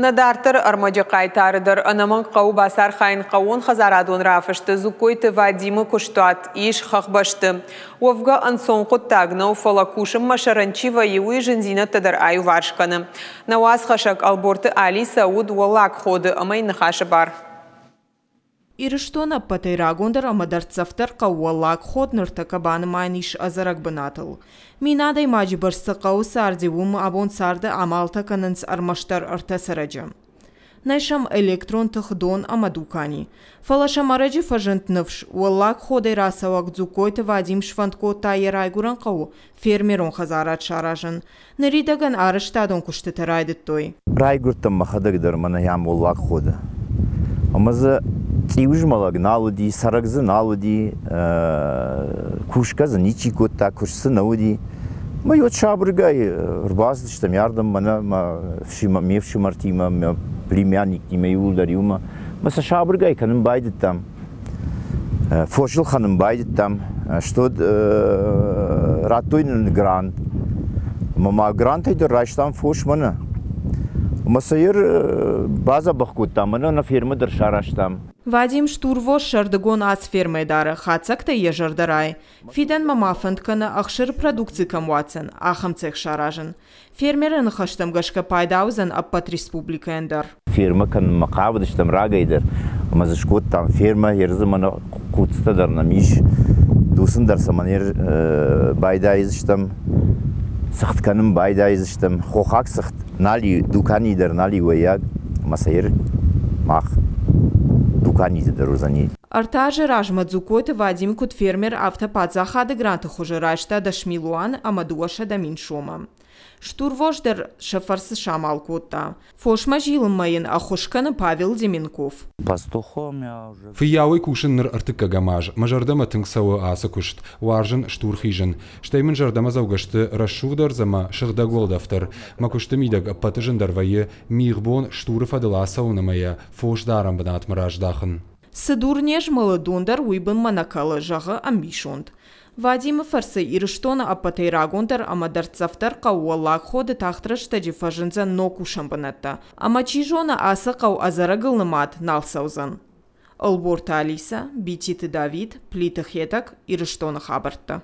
Нӕ дарддӕры ӕрмӕджы хъайтары дӕр ӕнӕмӕнг хъӕуы бацархайын хъӕууонхӕдзарадон рафысты. Дзугкойты Вадимы куыстуат ис хӕхбӕсты. Уӕвгӕ, ӕнцон хъуыддаг нӕу, фӕлӕ кусынмӕ сӕрӕн чи вӕййы, уый зындзинӕдтӕ дӕр аиуварс кӕны. Нӕ уацхӕссӕг Ӕлборты Алисӕ уыд Уӕллаг Ходы ӕмӕ йын ныхасы бар. Ирыстоны ӕппӕтӕй рагондӕр ӕмӕ дӕрддзӕфдӕр хъӕу Уӕллаг Ход ныртӕккӕ банымайӕн ис ӕдзӕрӕг бынатыл. 1000 адӕймаджы бӕрц цы хъӕуы царди, уым абон царды амалтӕ кӕнынц ӕрмӕстдӕр 3 цӕрӕджы. Нӕй сӕм электрон тых, дон ӕмӕ дукани. Фӕлӕ сӕм ӕрӕджы фӕзынд ныфс, Уӕллаг Ходӕй рацӕуӕг Дзугкойты Вадим сфӕнд кодта йӕ райгуырӕн хъӕуы фермерон хӕдзарад саразын. Ныридӕгӕн арӕзтадон куыстытӕ райдыдтой. Райгуырдтӕн мӕхӕдӕг дӕр мӕнӕ ам Уӕллаг Ходы. Ӕмӕ дзы цъиуызмӕлӕг нал уыди, цӕрӕг дзы нал уыди, кусгӕ дзы ничи кодта, куыст дзы нӕ уыди. Мӕ уӕд сабыргай ӕрбацыдыстӕм ардӕм мӕнӕ ме фсымӕртимӕ, мӕ племянниктимӕ иууылдӕр иумӕ. Мӕ сӕ сабыргай кӕнын байдыдтам. Фос ӕлхӕнын байдыдтам, стод радтой нын грант. Ӕмӕ ма грантӕй дӕр райстам фос мӕнӕ. Ӕмӕ сӕ ер бадзӕбӕх кодтам, мӕнӕ нӕ фермӕ дӕр сарӕзтам. Вадим стурвос сӕрдыгон ац фермӕ дары, хатдзӕгтӕй йӕ зӕрдӕ райы. Фидӕнмӕ ма фӕнд кӕны ӕхсыры продукци кӕм уадздзӕн, ахӕм цех саразын. Фермеры ныхӕстӕм гӕсгӕ пайда уыдзӕн ӕппӕт республикӕйӕн дӕр. Фермӕ кӕнынмӕ хъавыдыстӕм рагӕй дӕр ӕмӕ дзы скодтам фермӕ, ердзы мӕнӕ хъуццытӕ дӕр нӕм ис, дуцын дӕр цӕмӕн байдайдзыстӕм, цыхт кӕнын байдайдзыстӕм, хохаг цыхт нал и, дуканийы дӕр нал и уӕййаг, ӕмӕ сӕ ер мах дуканиты дӕр уыдзӕни. 3 азы размӕ Дзугкойты Вадим куыд фермер, афтӕ паддзахады гранты хуызы райста 10 000 200 000 сомы. Стурвос дӕр сӕ фӕрцы самал кодта. Фосмӕ зилынмӕ йын ӕххуыс кӕны Павел Деменков. Фыййауӕй кусын ныр ӕртыккӕгӕм аз. Мӕ зӕрдӕмӕ тынг цӕуы ацы куыст. Уарзын стур хизын. Стӕй мын зӕрдӕмӕдзӕугӕ сты рӕсугъд ӕрдз ӕмӕ сыгъдӕг уӕлдӕф дӕр. Мӕ куысты мидӕг ӕппӕты зындӕр вӕййы мигъбон стуры фӕдыл ацӕуын ӕмӕ йӕ фосдарӕн бынатмӕ раздахын. Цы дур не змӕлы, дон дӕр уый бынмӕ нӕ кӕлы, зӕгъы ӕмбисонд. Вадимы фӕрцы Ирыстоны ӕппӕтӕй рагондӕр ӕмӕ дӕрддзӕфдӕр хъӕу Уӕллаг Ходы тагъд рӕстӕджы фӕзындзӕн ног кусӕн бынӕттӕ. Ӕмӕ чи зоны, ацы хъӕу ӕдзӕрӕгыл нымад нал цӕудзӕн. Ӕлборты Алисӕ, Бититы Давид, Плиты Хетӕг, Ирыстоны хабӕрттӕ.